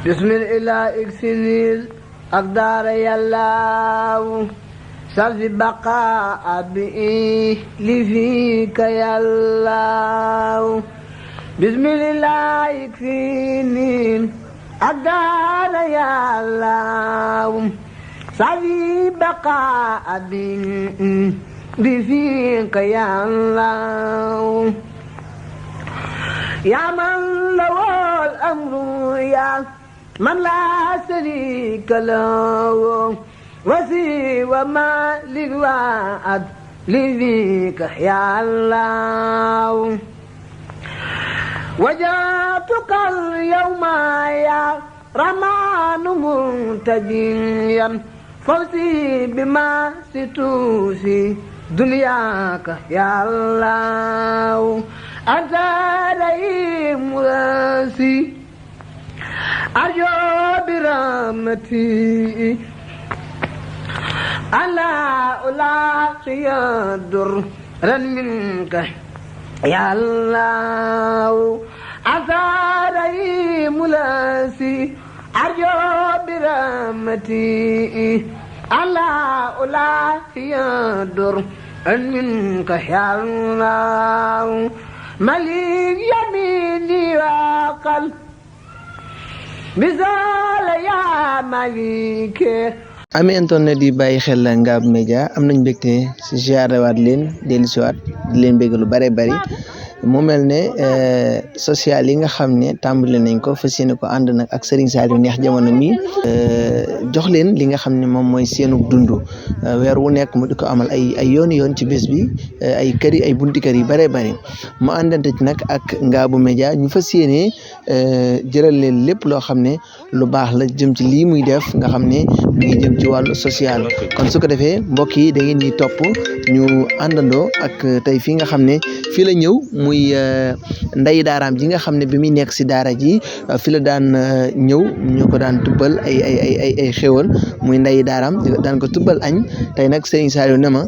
bismillah iksinil أقدار يلاو سلف بقاء أبئي لفيك يلاو بسم الله يكفيني أقدار يلاو سلف بقاء أبئي لفيك يلاو يا من له الأمر يا من لا شريك له وسوى ما للوعد لذيك يا الله وجاتك اليوم يا رمان منتجيا فوزي بما ستوسي دنياك يا الله أنت رئيم راسي أرجو برحمتي ألا ألاقي درا منك يا الله أثاري ملاسي أرجو برحمتي ألا ألاقي درا منك يا الله مليك يميني وقلب ami internet yi bàyyi xel la Ngab Média am nañ mbégte si ziarewaat leen dellusiwaat di leen bégg lu bare bari mu mel ne social yi nga xam ne tàmbali nañ ko fas yéene ko ànd nag ak Serigne Saliou Neex Jamono mi jox leen li nga xam ne moom mooy seenug dund weer wu nekk mu di ko amal ay yoon ci bés bi ay kër yi ay bunti kër yi bare bari mu àndante ci nag ak Ngab Média ñu fas yéene jëral leen lépp loo xam ne lu baax la jëm ci lii muy def nga xam ne mu ngi jëm ci wàllu social kon su ko defee mbokk yi da ngeen ñuy topp ñu àndandoo ak tey fii nga xam ne fii la ñëw muy nday daaraam ji nga xam ne bi muy nekk si daara ji fi la daan ñëw ñu ko daan tubbal ay xéwal muy nday daaraam daan ko tubbal añ tey nag Serigne Saliou ne ma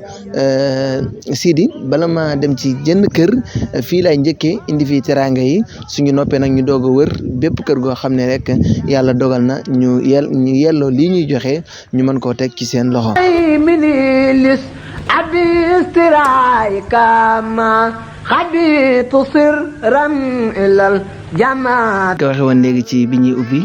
Sidi bala ma dem ci jënd kër fii lay njëkkee indi fii teraanga yi suñu noppee nag ñu doog a wër bépp kër goo xam ne rek yàlla dogal na ñu yelloo lii ñuy joxe ñu mën koo teg ci seen loxo xabitu sirran ilal jamaat ko waxe woon léegi ci bi ñuy ubbi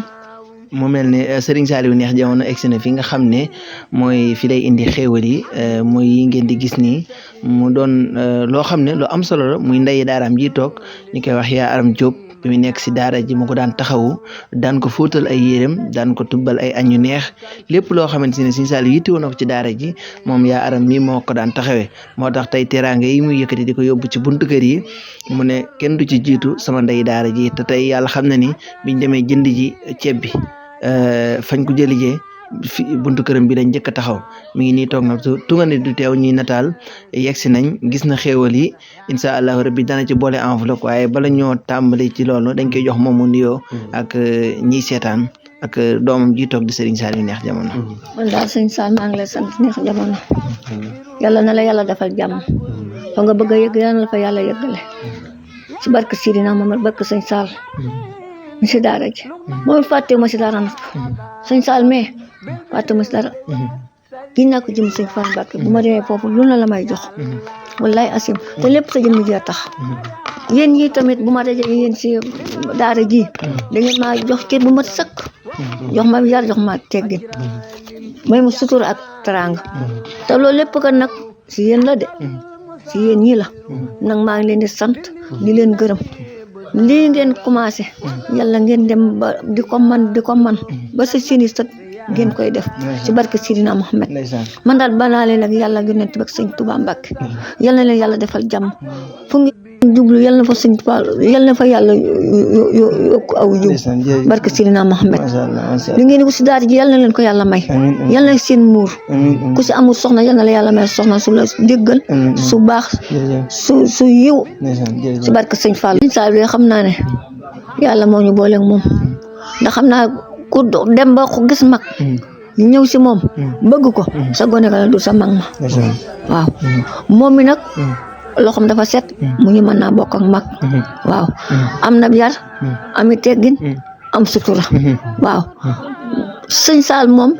mu mel ne Serigne Saliou Neex Jamono egsi na fi nga xam ne mooy fi lay indi xéewal yi muy yi ngeen di gis nii mu doon loo xam ne lu am solo la muy ndeyi daaraam ji toog ñu koy wax yaa Aram Diop bi mu nekk si daara ji mu ko daan taxawu daan ko fóotal ay yérem daan ko tubbal ay añ yu neex lépp loo xamante ne Serigne Saliou yittewoo na ko ci daara ji moom yaa Aram mi moo ko daan taxawee moo tax tey teraanga yi muy yëkkati di ko yóbbu ci buntu kër yi mu ne kenn du ci jiitu sama ndey daara ji te tey yàlla xam na ni biñ demee jënd ji ceeb bi fañ ko jëli jee fi buntu këram bi dañ njëkk a taxaw mi ngi nii toog nag tungane du teew ñuy nataal yegsi nañ gis na xéewal yi incha allahu rabbi dana ci boole enveloppe waaye bala ñoo tàmbali ci loolu dañ koy jox moom mu nuyoo ak ñiy seetaan ak doomam ji toog di Serigne Saliou Neex Jamono. man daal Serigne Saliou maa ngi lay sant Neex Jamono yàlla na la yàlla defal jàmm fa nga bëgg a yëgg yàlla na la fa yàlla yëggale ci barke Sidina Mohamed barke Serigne Saliou mi si daara ji moom fàtte ma si dara nag Serigne Saliou mais fàtte ma si dara gis naa ko jëm Serigne Fall Mbacké bu ma demee foofu lu na la may jox wallaay asim te lépp sa jëm ji tax yéen ñi tamit bu ma dajee yéen si daara ji da ngeen maa jox cër bu ma sëkk jox ma yar jox ma teggin may mu sutur ak teraanga te loolu lépp kan nag si yéen la de si yéen ñi la nag maa ngi leen di sant di leen gërëm lii ngeen commencé yàlla ngeen dem ba di ko man ba sa seeni sët ngeen koy def ci barke Sidina Mohamed man daal banaa leen ak yàlla ngeen ne ak Sëñ Tuubaa Mbàkke yal na leen yàlla defal jàmm fu ngeen jublu yal na fa Sëñ Tuubaa yal na fa yàlla yokk aw jiw barke Sidina Mohamed li ngeen ko si daara ji yal na leen ko yàlla may yal na seen muur ku si amul soxna yal na la yàlla may soxna su la déggal su baax su yiw ci barke Sëñ Fall Sall xam naa ne yàlla moo ñu booleeg moom ndax xam naa ku dem ba ko gis mag ñëw si moom bëgg ko sa gone ka la du sa mag ma waaw moom mi nag loxoom dafa set mu ñu mën naa bokk ak mag waaw am na yar ami teggin am sutura waaw sëñ Saal moom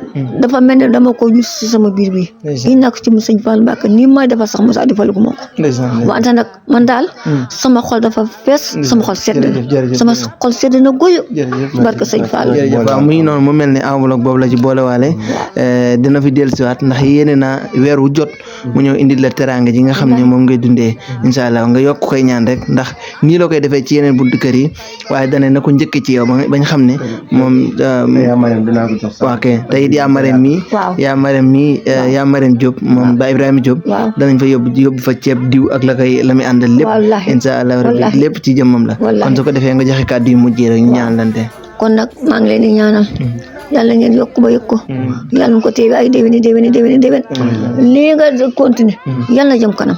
dafa mel ne dama ko gis ci sama biir bi yi nak ci mu sëñ Fall Mbacke nii may dafa sax Moussa defal ko moko wante nag man daal sama xol dafa fees sama xol sedd na sama xol sedd na goyo barke sëñ Fall waaw muy noonu mu mel ne enveloppe boobu la ci boolewaale dina fi dellusiwaat ndax yéene na weer wu jot mu ñëw indi la teraanga ji nga xam ne moom ngay dundee incha allah nga yokk koy ñaan rek ndax nii la koy defee ci yeneen buntu kër yi waaye dane na ko njëkk ci yow bañ xam ne moom waaw kay te it yaa Marème mii yaa Marème Diop moom ba Ibrahima Diop danañ fa yóbbu fa ceeb diw ak la muy àndal lépp incha allah rabbi lépp ci jëmmam la kon su ko defee nga joxe kàddu yu mujjee rek ñu ñaanlante kon nag maa ngi leen di ñaanal yàlla ngeen yokk ba yëg ko yàlla nga ko téye ay déwén lii nga continuer yàlla na jëm kanam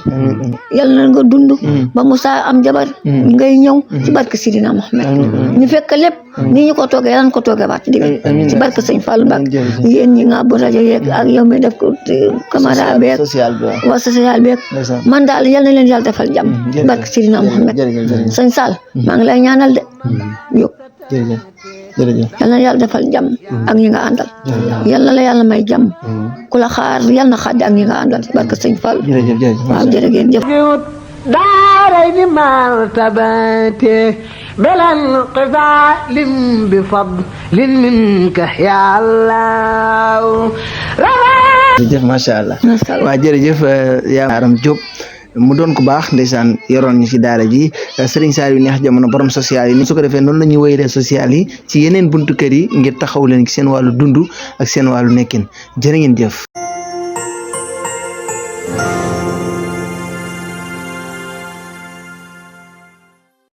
yàlla na nga dund ba Moussa am jabar ngay ñëw ci barke Sidina Mohamed ñu fekk lépp ni ñu ko toogee yàlla na ko toogee waat ci déwén ci barke Sëñ Fallou Mbacke yéen ñi nga bu rajo yeeg ak yow mi def ko caméra beeg waa social beeg man daal yàlla na leen yàlla defal jàmm barke Sidina Mohamed Sëñ Sall maa ngi lay ñaanal de yóbbu yal na yàlla defal jàmm ak ñi nga àndal yal na la yàlla may jàmm ku la xaar yal na xaddi ak ñi nga àndal barke sëñ Fall waaw jërëjëf daaray ni martabate belan qifalin bi fadlin minka ya Allah jërëjëf macha allah waaw jërëjëf yaa Aram Diop mu doon ku baax ndeysaan yoroon ñu ci daara ji Serigne Saliou neex jamono borom social yi ni su ko defee noonu la ñuy wéyalee social yi ci yeneen buntu kër yi ngir taxaw leen ci seen wàllu dund ak seen wàllu nekkin jërë ngeen jëf